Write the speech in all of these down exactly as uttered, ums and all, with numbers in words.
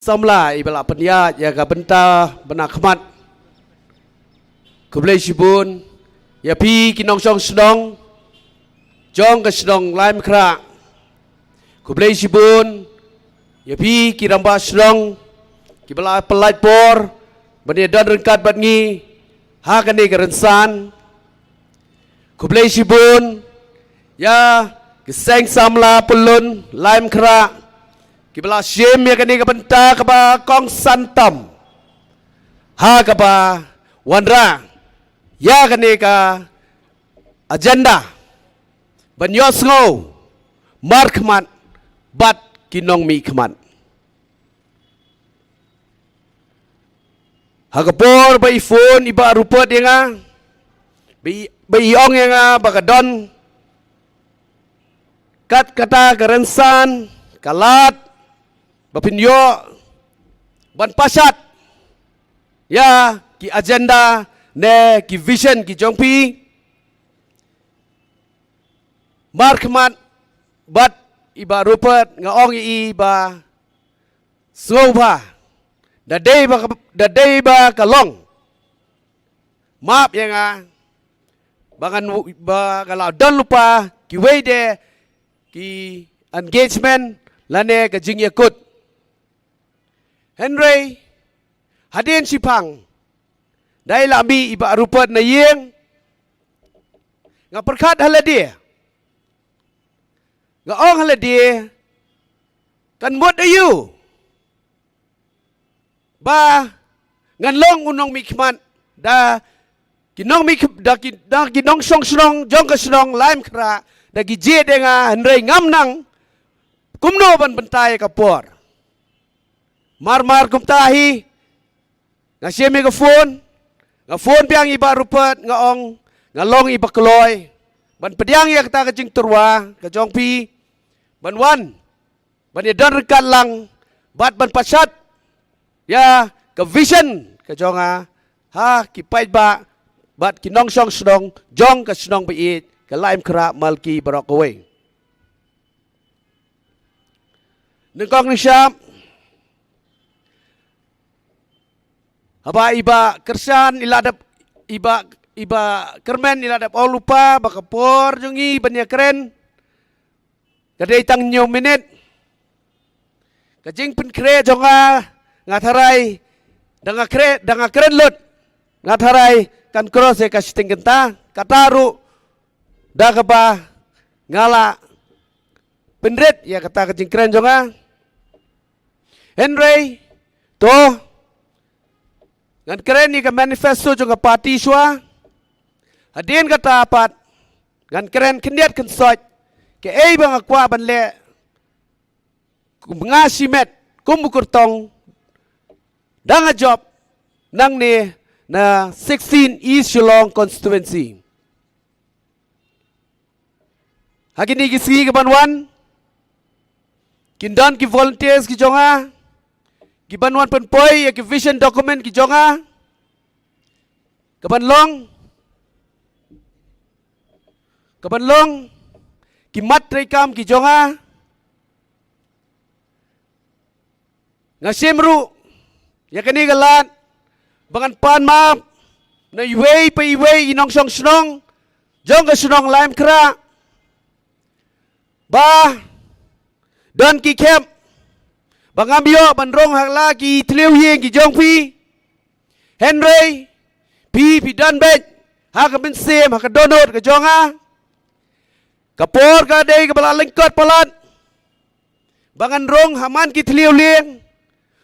samla iba la pynïaid ïa ka bynta bana khmat. Khublei shibun ïa phi ki nongshong shnong jong ka shnong Laitumkhrah. Khublei shibun ïa phi ki rangbah shnong kiba la pynlait por ban ïa don ryngkat bad ngi ha kane ka rynsan. Khublei shibun ïa ki seng samla pyllun Laitumkhrah kiba la shim ïa kane ka bynta kaba kongsan tam ha kaba wanrah ïa kane ka agenda ban ïohsngew markhmat bad ki nongmihkhmat. Ha ka por ba i phone i Bah Rupert ïa nga, ba i, ba i ong ïa nga ba ka don kat kata ka rynsan ka lad ba phin ïoh ban pashat ïa ki agenda ne ki vision ki jong phi. Markhmat bad i Bah Rupert, nga ong ïa i ba sngewbha, da dei ba, da dei ba ka long, map ïa nga ba ngan, ba ka la don lypa kiwei de ki engagement lane ka jingïakut. Hynrei hadien shiphang, da i la mih i Bah Rupert na ïing, nga pyrkhat ha lade, nga ong ha lade, kan mut aïu ba ngan long u nongmihkhmat da ki nongmih, da ki, da ki nongshong shnong jong ka shnong Laitumkhrah, da ki jied ïa nga, hynrei ngam nang kumno ban bynta ïa ka por. Mar mar kumta hi, nga shim ïa ka phone, nga phone biang i Bah Rupert, nga ong nga long i ba kloi ban pdiang ïa kata ka jingtyrwa ka jong phi ban wan ban ïa don ryngkat lang bad ban pashat ïa ka vision ka jong nga ha ki paidbah bad ki nongshong shnong jong ka shnong ba ïeit ka Laitumkhrah Malki baroh kawei. Nyngkong nyngshap, haba i Bah Kyrshan i la dep, i Bah, i Bah Kyrmen i la dep ong lypa ba ka por jong ngi ban ïakren ka dei tang hynñiew minit, ka jingpynkhreh jong nga, nga tharai da nga khreh, da nga kren lut, nga tharai kan cross ïa ka shiteng kynta. Kata ruh da kaba nga la pynrit ïa kata ka jingkren jong nga. Hynrei to ngan kren ïa ka manifesto jong ka party shuwa. Hadien kata pat ngan kren khyndiat khynsoit kaei ba nga kwah ban leh kum nga shimet kum u kyrtong da nga jop nangne na sixteen East Shillong constituency. Ha kine ki sngi ki ban wan, kin don ki volunteers ki jong nga ki ban wan pynpoi ïa ki vision document ki jong nga, ka ban long, ka ban long ki mat treikam ki jong nga. Nga shim ruh ïa kane ka lad ba ngan pan map na iwei pa iwei i nongshong shnong jong ka shnong Laitumkhrah ba don ki khep ba ngam ïoh ban rung ha la ki thliew ïing ki jong phi. Hynrei phi, phi don beit ha ka mynsiem, ha ka dohnud ka jong nga. Ka por ka dei kaba la lyngkot palat ba ngan rung ha man ki thliew lieng.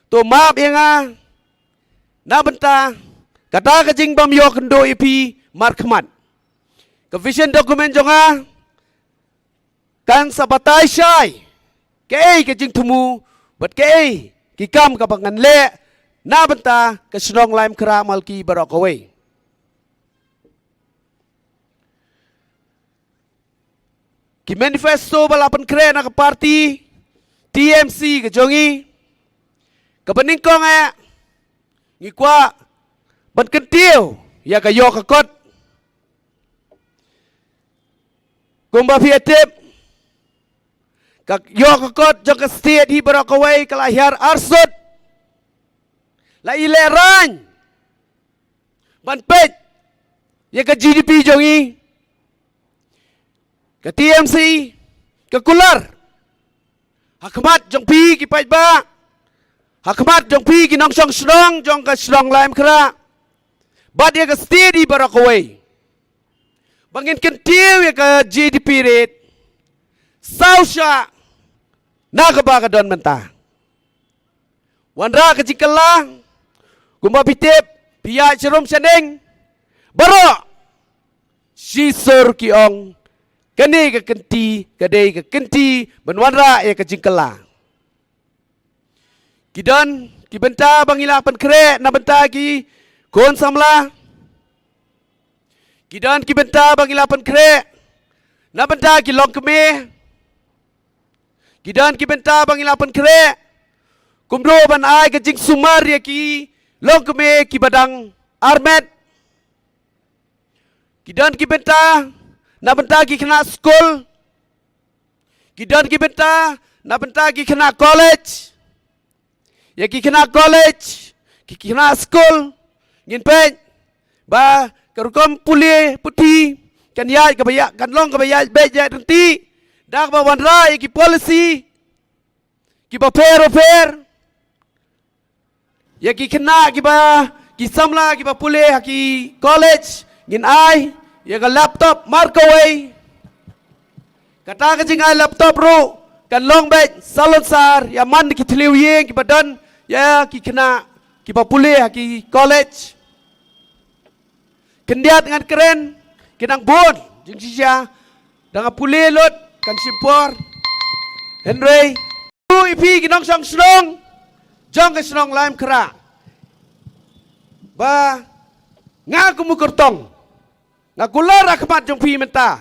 To map ïa nga na bynta kata ka jingbym ïoh kynduh ïa phi markhmat. Ka vision document jong nga kan sa batai shai kaei ka jingthmu bad kaei ki kam kaba ngan leh na bynta ka shnong Laitumkhrah Malki baroh kawei. Ki manifesto ba la pynkhreh na ka party T M C ka jong ngi, kaba nyngkong eh ngi kwah ban kyntiew ïa ka ïoh ka kot. Kumba phi ïa tip, ka ïoh ka kot jong ka state hi baroh kawei ka la hiar arsut. La i lehraiñ ban peit ïa ka G D P jong i, ka T M C ka kular ha khmat jong phi ki paidbah, ha khmat jong phi ki nongshong shnong jong ka shnong Laitumkhrah, bad ïa ka state i baroh kawei, ba ngin kyntiew ïa ka G D P rate saw shah na kaba ka don mynta. Wanrah ka jingkylla, kumba phi tip, phi ïaid sharum shaneng baroh, shisha ki ong, kane ka kynti ka dei ka kynti ban wanrah ïa ka jingkylla. Ki don ki bynta ba ngi la pynkhreh na bynta ki khun samla. Ki don ki bynta ba ngi la pynkhreh na bynta ki longkmie. Ki don ki bynta ba ngi la pynkhreh kumno ban ai ka jingsumar ïa ki longkmie kiba dang armet. Ki don ki bynta na bynta ki khynnah skul. Ki don ki bynta na bynta ki khynnah college. Ïa ki khynnah college, ki khynnah skul, ngin peit ba ka rukom pule puthi kan ïaid kaba ïa, kan long kaba ïaid beit ïaid ryntih da kaba wanrah ïa ki policy kiba pher bapher. Ïa ki khynnah kiba, ki samla kiba pule ha ki college, ngin ai ïa ka laptop markawei. Kata ka jingai laptop ruh kan long beit salonsar ïa man ki thliew ïing kiba don ïa ki khynnah kiba pule ha ki college. Khyndiat ngan kren, ki nang bun jingshisha, da nga pule lut kan shim por. Hynrei ïa phi ki nongshong shnong jong ka shnong Laitumkhrah, ba nga kum u kyrtong nga kular ha khmat jong phi mynta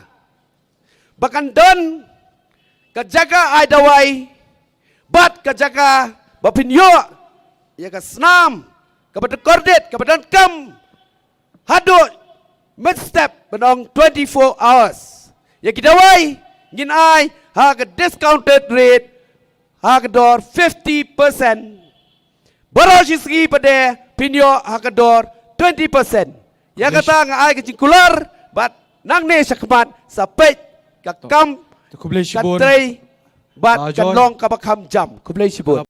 ba kan don ka jaka ai dawai bad ka jaka ba phin ïoh ïa ka snam kaba dkordit kaba donkam haduh mynstep, ban ong twenty-four hours. Ïa ki dawai ngin ai ha ka discounted rate, ha ka dor fifty percent. Baroh shi sngi pat phin ïoh ha ka dor twenty percent. Ïa kata nga ai ka jingkular bad nangne shakhmat sa peit ka kam, ka trei bad kan long kaba kham jam. Khublei shibun.